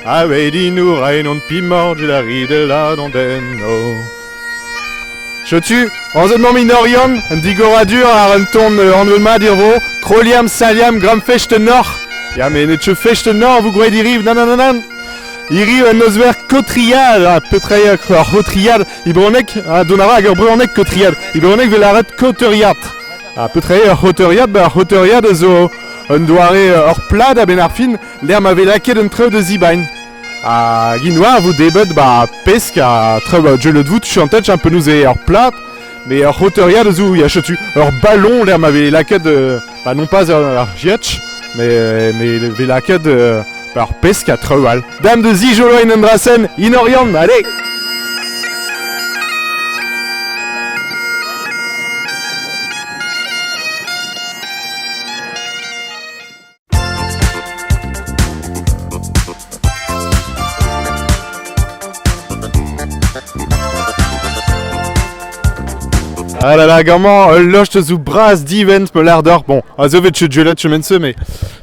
Avedi nour non pimorge la ridella dondenno. Chetu, anzet mamm inorian, un digoradur ar un ton anvet mat irvo, Kroliam, Saliam, Gramfecht Nord. Ya, mais ne tche fecht Nord, vous groet iriv, nan nan nan nan. Iriv un nosver kotriad, ha petra eo ar c'hotriad, ibronek, ha donara hag ur breunek kotriad, ibronek vel aret koteriad. Ha petra eo ar c'hoteriad, ba ar c'hoteriad a zo un doare ur plad a-benn ar fin, l'air ma vez laket un treu de zibain. Ha ginoa vo debet ba pesk ha treu ba djelet vout chantet un peu nous eo ur plad, mais ur c'hoteriad a zo, ya chetu, ur ballon l'air ma vez laket, bah non pas ur gietch, mais vez laket ba ur pesk ha treu all. Dame de Zijoloin en drasen, Inorian, allez! Ah là là, gamañ, ul lost zo bras divent me lâr deoc'h. Bon, a zo vet djelet chemen-se, mais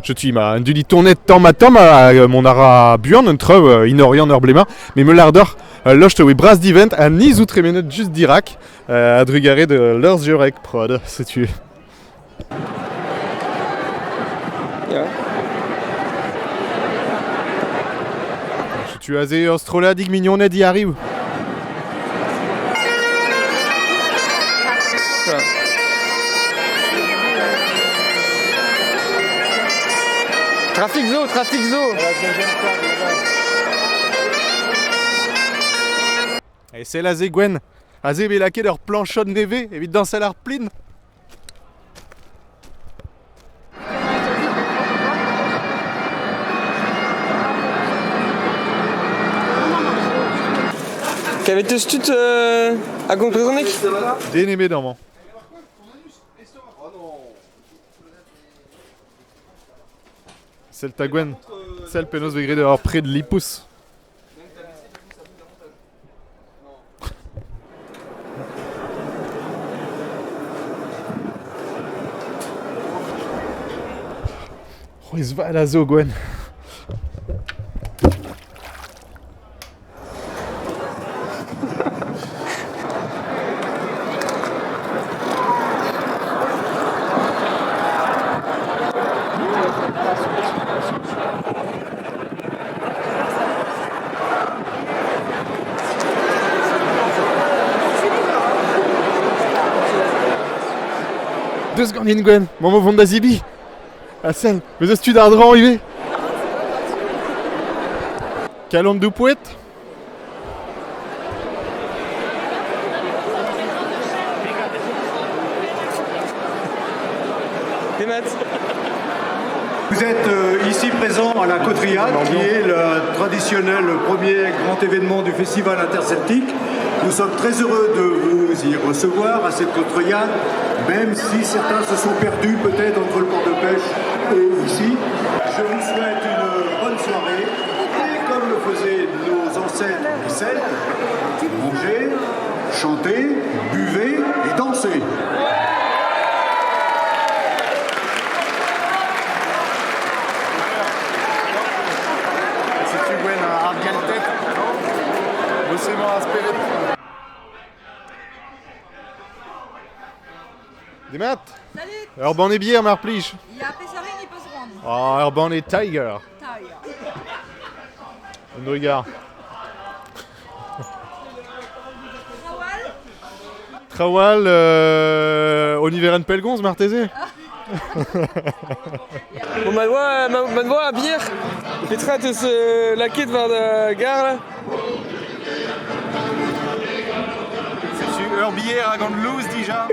je suis ma un dudi tournet tamm ha tamm ha mon ara buan un treu inorian ur blema, mais me lâr deoc'h, ul lost oe bras divent ha ni zo tremenet just dirak a drugare de leurs jurek prod, setu. Ya. Setu aze ur strolladig mignoned diarriv. Ya. Trafik zo, trafik zo. E sell aze Gwenn, aze 'vez lakaet ur plañchod nevez evit dañsal ar plin. Kavet 'teus tud a gomz brezhoneg? Den ebet amañ. Sell 'ta Gwenn, sell penaos 'vez graet ur pred lipous. C'hwezh vat a zo, Gwenn. Deus ganin Gwenn, mamm o vont da zebriñ. Ha sell, bez eus tud àr-draoñ ivez. Kalon doupouet. Demat. Vous êtes ici présent à la Cotriade, qui est le traditionnel premier grand événement du Festival interceltique. Nous sommes très heureux de vous y recevoir à cette Cotriade, même si certains se sont perdus peut-être entre le port de pêche et ici. Je vous souhaite une bonne soirée et comme le faisaient nos ancêtres les Celtes, mangez, chantez, buvez et dansez. Setu Gwenn ar Gelted. Bosemañ ar spered. Demat. Salut. Ur banne bière, mar plij. Ya, peseurt hini peus c'hoant? Ah, ur banne Tiger. Tiger. Un regard. Trawal? Trawal, Oliveren Pellgomz marteze? Bon, ma voix à bière. Petra teus lakaet war da gar là? Setu ur bière hag an louz dija.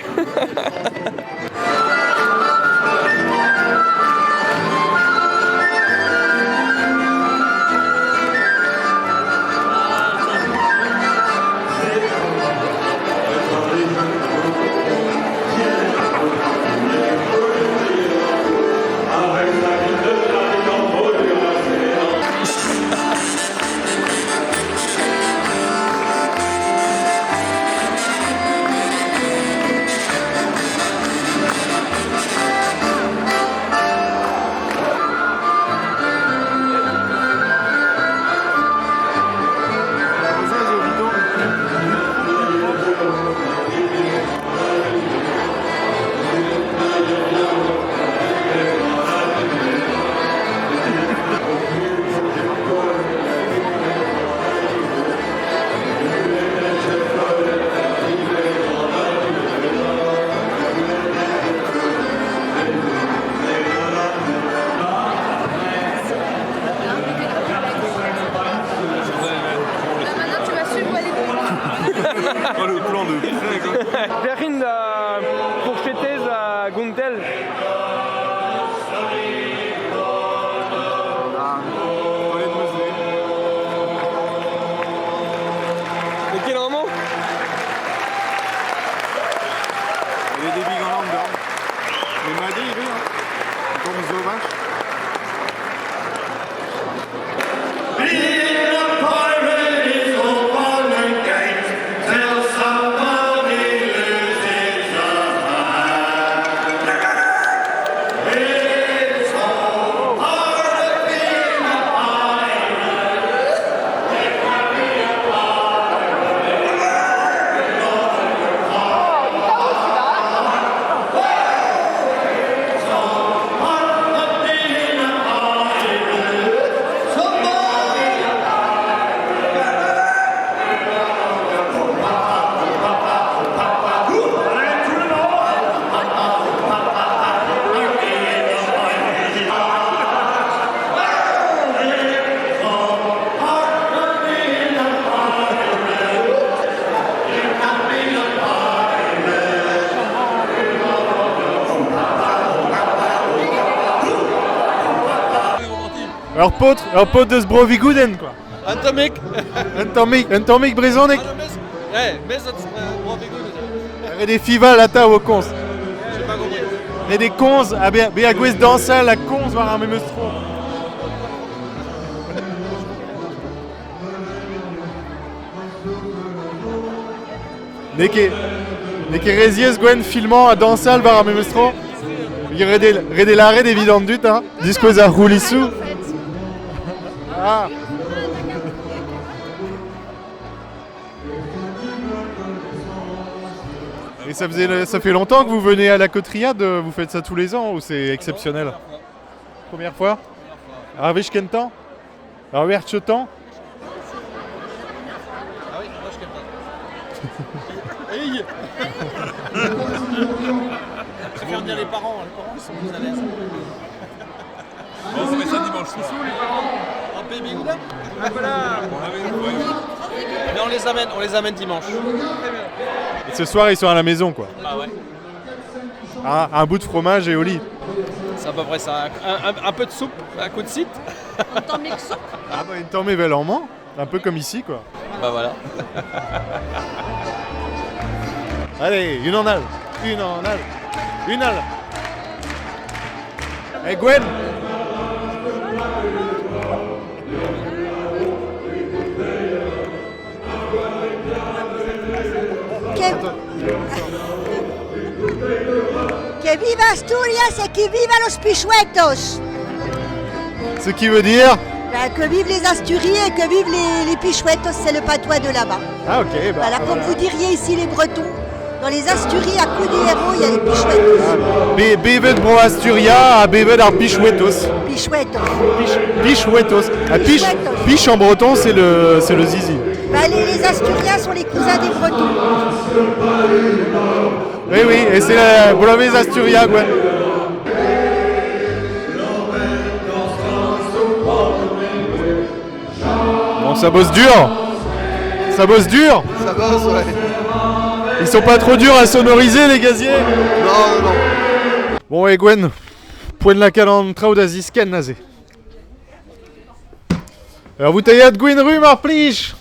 Ur paotr, ur paotr deus bro Vigoudenn, quoi. Un tammig. Un tammig, un tammig brezhoneg. Eh, mez at bro Vigoudenn. Ret eo fival atav o komz. J'ai pas compris. Ret eo komz, ha bezañ bezañ gouest dañsal ha komz war ar memes tro. N'eo ket, n'eo ket re ziaes Gwenn filmañ ha dañsal war ar memes tro. Ret eo, ret eo lâret evit an dud, hein, diskouez ar c'houlisoù. Ah. Et ça, faisait, ça fait longtemps que vous venez à la Cotriade, vous faites ça tous les ans ou c'est exceptionnel? Première fois? Ar wech kentañ? Ar wech kentañ? Ah oui, moi je capte pas. Hey. Je préfère venir les parents ils sont plus à l'aise. Bon, on fait ça dimanche. Ils sont où les parents? En pays Bigouden? Ah voilà. Mais on les amène dimanche. Et ce soir, ils sont à la maison, quoi. Bah ouais. Un bout de fromage et au lit. C'est à peu près ça. Un peu de soupe, un coup de site. Un tammig soupe. Ah bah une tamm evel amañ, un peu comme ici, quoi. Bah voilà. Allez, une en al, une en al, une al. Hey Gwen. Que viva Asturias et que viva los pixuetos. Ce qui veut dire? Ben, que vivent les Asturies et que vivent les pixuetos, c'est le patois de là-bas. Ah ok. Bah, voilà, comme voilà. vous diriez ici les Bretons, dans les Asturies à Cudillero, il y a les pixuetos. Ah, Bevet bro Asturia ha bevet ar pixuetos. Pixuetos. Pixuetos. Ah, Pixuetos. piche en breton, c'est le zizi. Ben, les Asturiens sont les cousins des Bretons. Oui, oui, et c'est la Bolognese Asturia, Gwen. Bon, ça bosse dur. Ça bosse dur. Ça bosse, ouais. Ils sont pas trop durs à sonoriser, les gaziers? Non, non, non. Bon, et Gwen, poent lakaat an traoù da ziskenn aze. Ur voutailhad gwin ru, mar plij.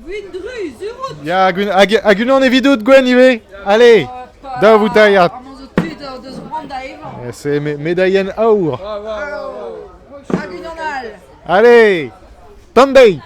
Gwin dru, zurut. Ya, gwin, hag unan evidout, Gwen, ivez. Allez, da voutailhad. Amañ zo tud deus c'hoant da evañ. Eh, c'est médaillen aour. Hag unan all. Allez, Tandey.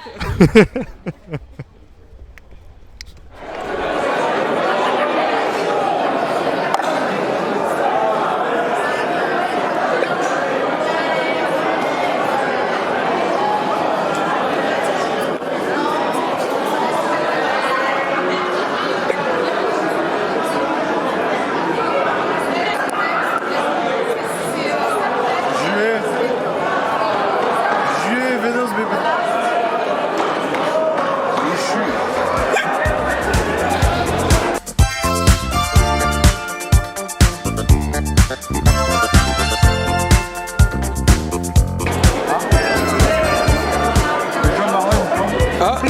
Ah.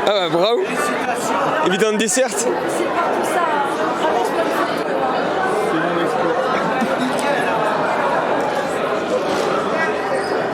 Ah bah bravo. Evit an dessert.